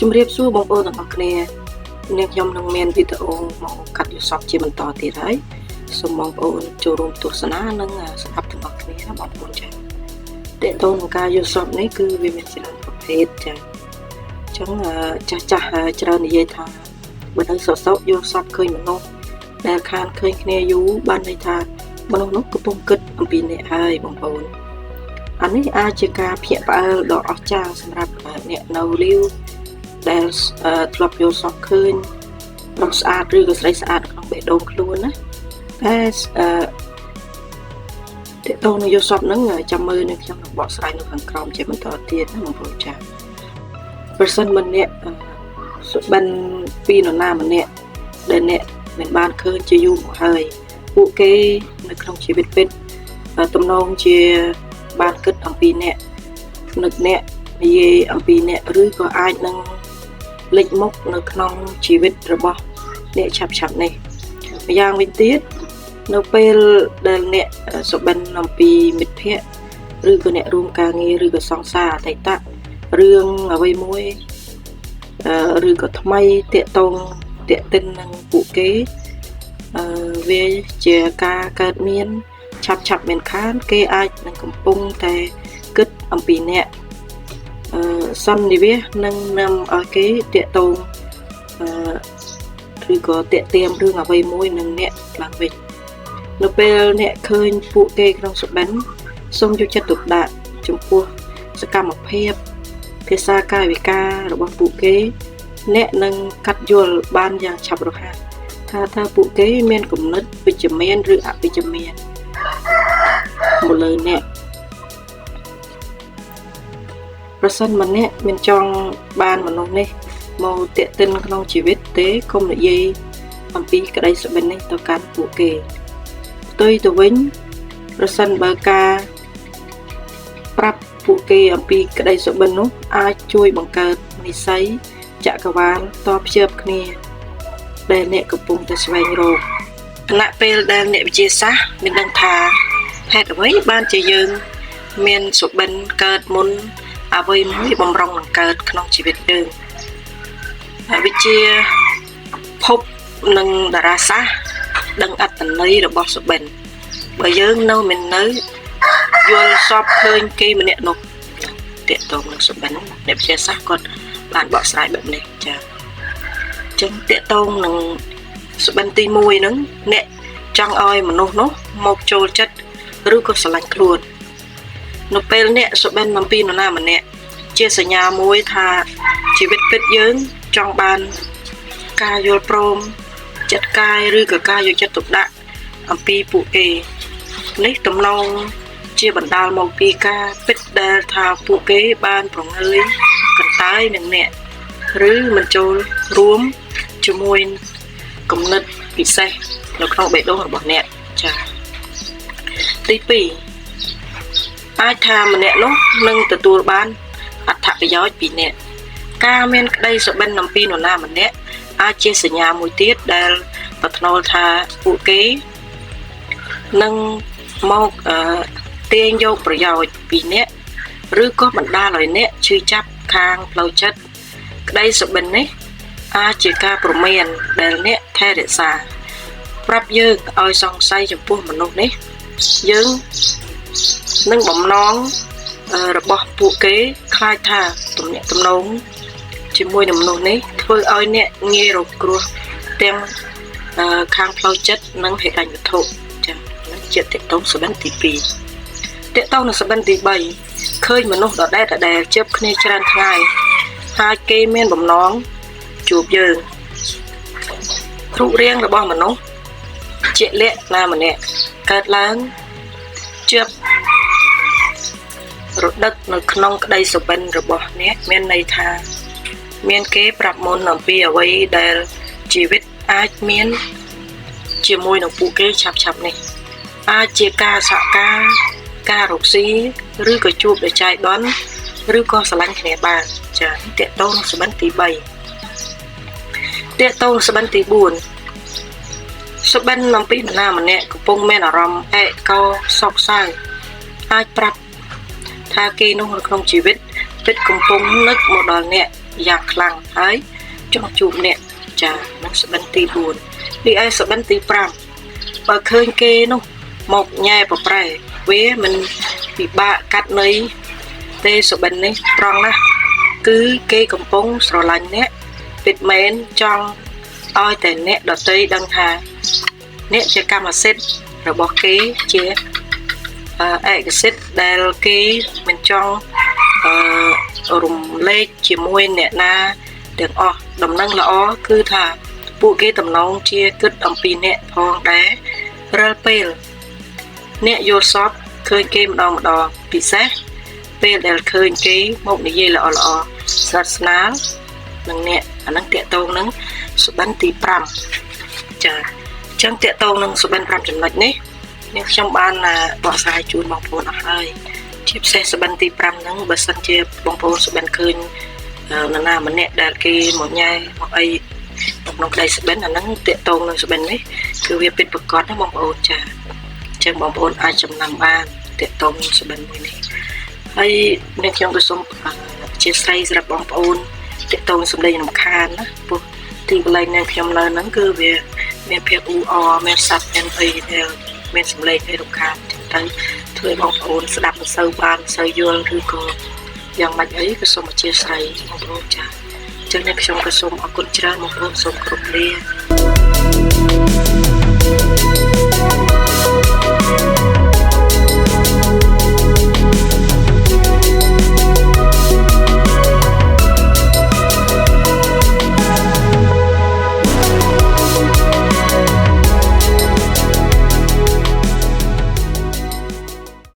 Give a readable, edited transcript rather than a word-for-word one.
ជំរាបសួរបងប្អូនទាំងអស់គ្នានាងខ្ញុំនឹងមានវីដេអូមកកាត់យល់សប្តិជាបន្តទៀតហើយសូមបងប្អូនចូលរួមទស្សនានិងស្ដាប់ទាំងអស់គ្នាណាបងប្អូនចា៎តេតូននឹងការយល់សប្តិនេះគឺវាមានច្រើនប្រភេទចា៎អញ្ចឹងចាស់ចាស់ច្រើននិយាយថាបើនៅសសក់យល់សប្តិឃើញមនុស្សដែលខានឃើញគ្នាយូរបានន័យថាមនុស្សនោះកំពុងគិតអំពីអ្នកហើយបងប្អូនអានេះអាចជាការភ្ញាក់ផ្អើលដ៏អស្ចារ្យសម្រាប់អ្នកនៅលីវដែលធ្លាប់យល់សប្តិឃើញប្រុសស្អាតឬក៏ស្រីស្អាតក្នុងបេះដូងខ្លួនណាតែអឺតេតងនឹងយល់សប្តិហ្នឹងចាំមើលនៅខ្ញុំនឹងបកស្រាយនៅខាងក្រោមជាបន្តទៀតណាបងប្អូនចា៎ប្រសិនម្នាក់សុបិនពីនរណាម្នាក់ដែលអ្នកមិនបានឃើញជាយូរមកហើយពួកគេនៅក្នុងជីវិតពិតទំនងជាបានគិតអំពីអ្នកនឹកអ្នកនិយាយអំពីអ្នកឬក៏អាចនឹងលេចមុខនៅក្នុងជីវិតរបស់អ្នកឆាប់ឆាប់នេះម្យ៉ាងវិញទៀតនៅពេលដែលអ្នកសុបិនអំពីមិត្តភ័ក្តិឬក៏អ្នករួមការងារឬក៏សង្សារអតីតរឿងអ្វីមួយឬក៏ថ្មីតាកតងតាកទិននឹងពួកគេវាជាការកើតមានឆាប់ឆាប់មានខានគេអាចនឹងកំពុងតែគិតអំពីអ្នកសន្និវាសនឹងនាំឲ្យគេតាកតងឬក៏តាកទៀមរឿងអ្វីមួយនឹងអ្នកឡើងវិញនៅពេលអ្នកឃើញពួកគេក្នុងសុបិនសូមយកចិត្តទុកដាក់ចំពោះសកម្មភាពភាសាកាយវិការរបស់ពួកគេអ្នកនឹងកាត់យល់បានយ៉ាងឆាប់រហ័សថាតើពួកគេមានគំនិតវិជ្ជមានឬអវិជ្ជមានមកលើអ្នកប្រសិនម្នាក់មានចង់បានមនុស្សនេះមកទាក់ទិនក្នុងជីវិតទេកុំនិយាយអំពីក្តីសុបិននេះទៅកាន់ពួកគេផ្ទុយទៅវិញប្រសិនបើការប្រាប់ពួកគេអំពីក្តីសុបិននោះអាចជួយបង្កើតនិស្ស័យចក្រវាលតភ្ជាប់គ្នាដែលអ្នកកំពុងតែស្វែងរកខណៈពេលដែលអ្នកវិទ្យាសាស្ត្រមានដឹងថាហេតុអ្វីបានជាយើងមានសុបិនកើតមុនអ្វីមួយបំរុងនឹងកើតក្នុងជីវិតយើងវិទ្យាភពនិងតារាសាស្ត្រដឹងអត្ថន័យរបស់សុបិនបើយើងនៅមិននៅយល់សពឃើញគេម្នាក់នោះតាកតងនឹងសុបិនអ្នកវិទ្យាសាស្ត្រគាត់បានបកស្រាយបែបនេះចា៎អញ្ចឹងតាកតងនឹងសុបិនទី1ហ្នឹងអ្នកចង់ឲ្យមនុស្សនោះមកចូលចិត្តឬក៏ស្រឡាញ់ខ្លួននៅពេលអ្នកសុបិនអំពីនរណាម្នាក់ជាសញ្ញាមួយថាជីវិតពិតយើងចង់បានការយល់ព្រមចិត្តកាយឬក៏ការយកចិត្តទុកដាក់អំពីពួកគេនេះទំនងជាបណ្ដាលមកពីការពិតដែលថាពួកគេបានប្រងើយកន្តើយនឹងអ្នកឬមិនចូលរួមជាមួយគំនិតពិសេសនៅក្នុងបេះដូងរបស់អ្នកចា៎ទី2អាចថាម្នាក់នោះនឹងទទួលបានអត្ថប្រយោជន៍ពីអ្នកការមានក្តីសុបិនអំពីនរណាម្នាក់អាចជាសញ្ញាមួយទៀតដែលប្រថ្នូរថាពួកគេនឹងមកទាញយកប្រយោជន៍ពីអ្នកឬក៏បណ្ដាលឲ្យអ្នកឈឺចាប់ខាងផ្លូវចិត្តក្តីសុបិននេះអាចជាការព្រមានដែលអ្នកថែរក្សាប្រាប់យើងឲ្យសង្ស័យចំពោះមនុស្សនេះយើងនឹងបំណងរបស់ពួកគេខ្លាចថាទំនាក់ទំនងជាមួយនឹងមនុស្សនេះធ្វើឲ្យអ្នកងាយរងគ្រោះទាំងខាងផ្លូវចិត្តនិងហិរញ្ញវត្ថុចា៎នឹងជាតេតងសុបិនទី2តេតងនឹងសុបិនទី3ឃើញមនុស្សដដែលជើបគ្នាច្រើនថ្ងៃហើយគេមានបំណងជួបយើងរូបរាងរបស់មនុស្សជាលក្ខណាម្នាក់កើតឡើងជើបរដឹកនៅក្នុងក្តីសុបិនរបស់អ្នកមានន័យថាមានគេប្រាប់មុនអំពីអ្វីដែលជីវិតអាចមានជាមួយនឹងពួកគេឆាប់ឆាប់នេះអាចជាការសហការការរកស៊ីឬក៏ជួបដោយចៃដន្យឬក៏ស្រឡាញ់គ្នាបានចាតេតងនឹងសុបិនទី3តេតងសុបិនទី4សុបិនអំពីនរណាម្នាក់កំពុងមានអារម្មណ៍ឯកោសោកសៅអាចប្រាប់ថាគេនោះនៅក្នុងជីវិតពិតកំពុងនឹកមកដល់អ្នក យ៉ាងខ្លាំងហើយចង់ជួបអ្នកចានឹងសុបិនទី4នេះឯសុបិនទី5បើឃើញគេនោះមកញ៉ែប្រប្រែវាមិនពិបាកកាត់ន័យទេសុបិននេះត្រង់ណាស់គឺគេកំពុងស្រឡាញ់អ្នកពិតមែនចង់ឲ្យតែអ្នកដទៃដឹងថាអ្នកជាកម្មសិទ្ធិរបស់គេជាឯកសិទ្ធិដែលគេមិនចង់រំលែកជាមួយអ្នកណាទាំងអស់ដំណឹងល្អគឺថាពួកគេតំណងជាគិតអំពីអ្នកផងដែររាល់ពេលអ្នកយល់សពឃើញគេម្ដងម្ដងពិសេសពេលដែលឃើញគេមកនិយាយល្អល្អស្និទ្ធស្នាលនឹងអ្នកអានឹងតាកតងនឹងសុបិនទី5ចាអញ្ចឹងតាកតងនឹងសុបិន5ចំណុចនេះនាងខ្ញុំបានបកស្រាយជូនបងប្អូនអស់ហើយជាពិសេសសុបិនទី5ហ្នឹងបើសិនជាបងប្អូនសុបិនឃើញនរណាម្នាក់ដែលគេមកញ៉ែមកអីក្នុងក្តីសុបិនអាហ្នឹងតាកតងនឹងសុបិននេះគឺវាពិតប្រាកដណាបងប្អូនចាអញ្ចឹងបងប្អូនអាចចំណាំបានតាកតងនឹងសុបិនមួយនេះហើយនាងខ្ញុំក៏សូមអធិស្ឋានសម្រាប់បងប្អូនតាកតងសម្លេងរំខានណាព្រោះទីកន្លែងនាងខ្ញុំនៅហ្នឹងគឺវាមានភាពអ៊ូអរមានសត្វមានអីដែលមានសម្លេងអីរំខានចឹងទៅធ្វើឲ្យបងប្អូនស្ដាប់មិនសូវបានមិនសូវយល់ឬក៏យ៉ាងម៉េចអីក៏សូមអធិស្ឋានបងប្អូនចាអញ្ចឹងនាងខ្ញុំក៏សូមអរគុណច្រើនបងប្អូនសូមគោរពលា។